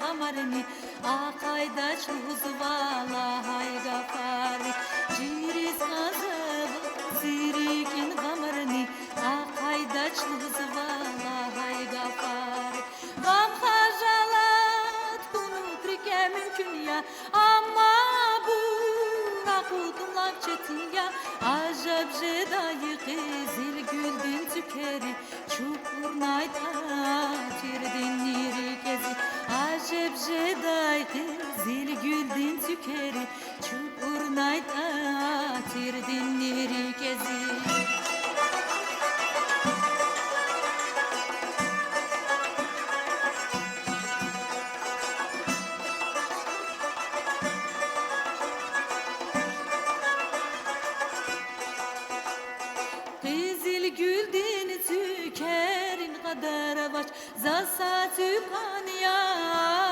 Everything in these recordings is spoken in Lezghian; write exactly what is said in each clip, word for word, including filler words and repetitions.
гъамарни, ахъайдач лугьузва лагьай гафар. Чириз кьазва зи рикӀин гъамарни, ахъайдач лугьузва лагьай гафар. Гъам-хажалат хьунухь рикӀе мумкин я, амма абур акъудун лап четин я. Ажеб жедай къизилгуьлдин цуькери чукӀурнайтӀа тирдини рикӀе зи. Ажеб жедай къизилгуьлдин цуькери чукӀурнайтӀа тирдини рикӀе зи. Къизилгуьлдин цуькерин кьадар авач, за са цуьквани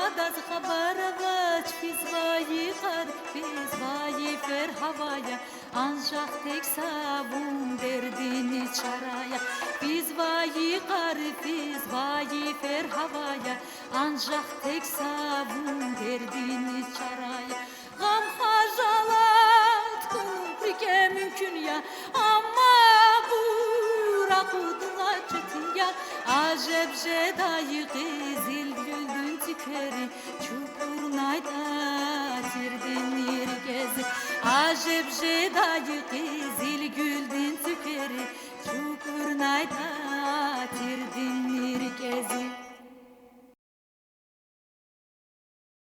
адаз хабар авач. Физва йикъар, физва йифер гьавая, анжах тек са вун дердини чара я. Физва йикъар, физва йифер гьавая, анжах тек са вун дердини чара я. Гъам-хажалат хьунухь рикӀе мумкин я, амма абур акъудун лап четин я. Ажеб жедай къизилгуьлдин цуькери чукӀурнайтӀа тирдини рикӀе зи. Ажеб жедай къизилгуьлдин